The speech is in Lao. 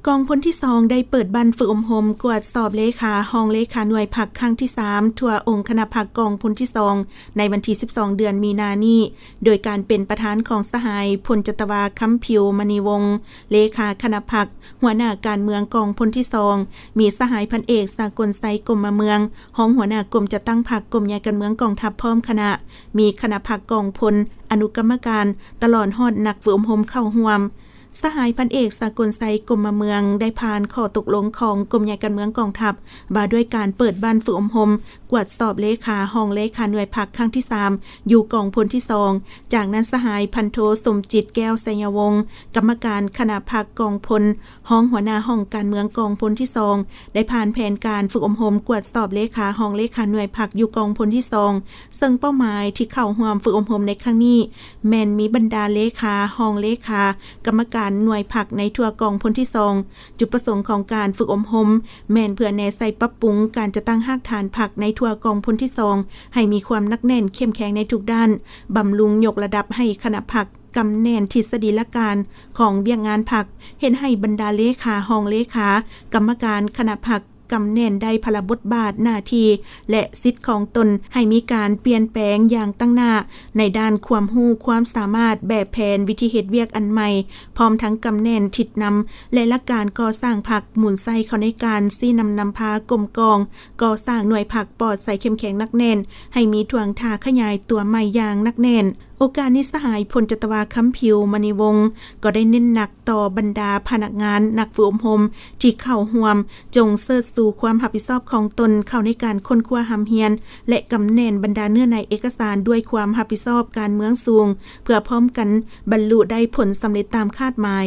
ກອງພົນທີສອງ ໄດ້ເປີດບັ້ນຝຶກອົບຮົມກວດສອບເລຂາ, ຮອງເລຂາໜ່ວຍພັກຄັ້ງທີສາມ ທົ່ວອົງຄະນະພັກກອງພົນທີສອງ ໃນວັນທີສິບສອງ ເດືອນມີນານີ້ ໂດຍການເປັນປະທານຂອງສະຫາຍ ພົນຈັດຕະວາ ຄຳຜິວ ມະນີວົງ ເລຂາຄະນະພັກ, ຫົວໜ້າການເມືອງກອງພົນທີສອງ, ມີສະຫາຍ ພັນເອກ ສາກົນໄຊ ກົມມະເມືອງ ຮອງຫົວໜ້າກົມຈັດຕັ້ງພັກ ກົມໃຫຍ່ການເມືອງກອງທັບ ພ້ອມຄະນະ, ມີຄະນະພັກກອງພົນ, ອະນຸກຳມະການ ຕະຫຼອດຮອດນັກຝຶກອົບຮົມເຂົ້າຮ່ວມ. ສະຫາຍ ພັນເອກ ສາກົນໄຊ ກົມມະເມືອງ ໄດ້ຜ່ານຂໍ້ຕົກລົງຂອງກົມໃຫຍ່ການເມືອງກອງທັບ ວ່າດ້ວຍການເປີດບັ້ນຝຶກອົບຮົມກວດສອບເລຂາ, ຮອງເລຂາໜ່ວຍພັກຄັ້ງທີສາມ ຢູ່ກອງພົນທີສອງ. ຈາກນັ້ນ ສະຫາຍ ພັນໂທ ສົມຈິດ ແກ້ວໄຊຍະວົງ ກຳມະການຄະນະພັກກອງພົນ, ຮອງຫົວໜ້າຫ້ອງການເມືອງກອງພົນທີສອງ ໄດ້ຜ່ານແຜນການຝຶກອົບຮົມກວດສອບເລຂາ, ຮອງເລຂາໜ່ວຍພັກຢູ່ກອງພົນທີສອງ ເຊິ່ງເປົ້າໝາຍທີ່ເຂົ້າຮ່ວມຝຶກອົບຮົມໃນຄັ້ງນີ້ ແມ່ນມີບັນດາເລຂາ, ຮອງເລຂາ, ກຳມະການໜ່ວຍພັກໃນທົ່ວກອງພົນທີສອງ. ຈຸດປະສົງຂອງການຝຶກອົບຮົມ ແມ່ນເພື່ອແນໃສ່ປັບປຸງການຈັດຕັ້ງຮາກຖານພັກໃນທົ່ວກອງພົນທີສອງ ໃຫ້ມີຄວາມໜັກແໜ້ນເຂັ້ມແຂງໃນທຸກດ້ານ, ບຳລຸງຍົກລະດັບໃຫ້ຄະນະພັກ ກຳແໜ້ນທິດສະດີຫຼັກການຂອງວຽກງານພັກ, ເຮັດໃຫ້ບັນດາເລຂາ, ຮອງເລຂາ, ກຳມະການຄະນະພັກ ກຳແໜ້ນໄດ້ພາລະບົດບາດ, ໜ້າທີ່ ແລະ ສິດຂອງຕົນ ໃຫ້ມີການປ່ຽນແປງຢ່າງຕັ້ງໜ້າໃນດ້ານຄວາມຮູ້ຄວາມສາມາດ, ແບບແຜນວິທີເຮັດວຽກອັນໃໝ່, ພ້ອມທັງກຳແໜ້ນທິດນຳ ແລະ ຫຼັກການກໍ່ສ້າງພັກ ໝູນໃສ່ເຂົ້າໃນການຊີ້ນຳນຳພາກົມກອງ, ກໍ່ສ້າງໜ່ວຍພັກປອດໃສເຂັ້ມແຂງໜັກແໜ້ນ ໃຫ້ມີທ່ວງທ່າຂະຫຍາຍຕົວໃໝ່ຢ່າງໜັກແໜ້ນ. ໂອກາດນີ້ ສະຫາຍ ພົນຈັດຕະວາ ຄຳຜິວ ມະນີວົງ ກໍໄດ້ເນັ້ນໜັກຕໍ່ບັນດາພະນັກງານ, ນັກຝຶກອົບຮົມທີ່ເຂົ້າຮ່ວມ ຈົ່ງເຊີດຊູຄວາມຮັບຜິດຊອບຂອງຕົນເຂົ້າໃນການຄົ້ນຄວ້າຮ່ຳຮຽນ ແລະ ກຳແໜ້ນບັນດາເນື້ອໃນເອກະສານດ້ວຍຄວາມຮັບຜິດຊອບການເມືອງສູງ ເພື່ອພ້ອມກັນບັນລຸໄດ້ຜົນສຳເລັດຕາມຄາດໝາຍ.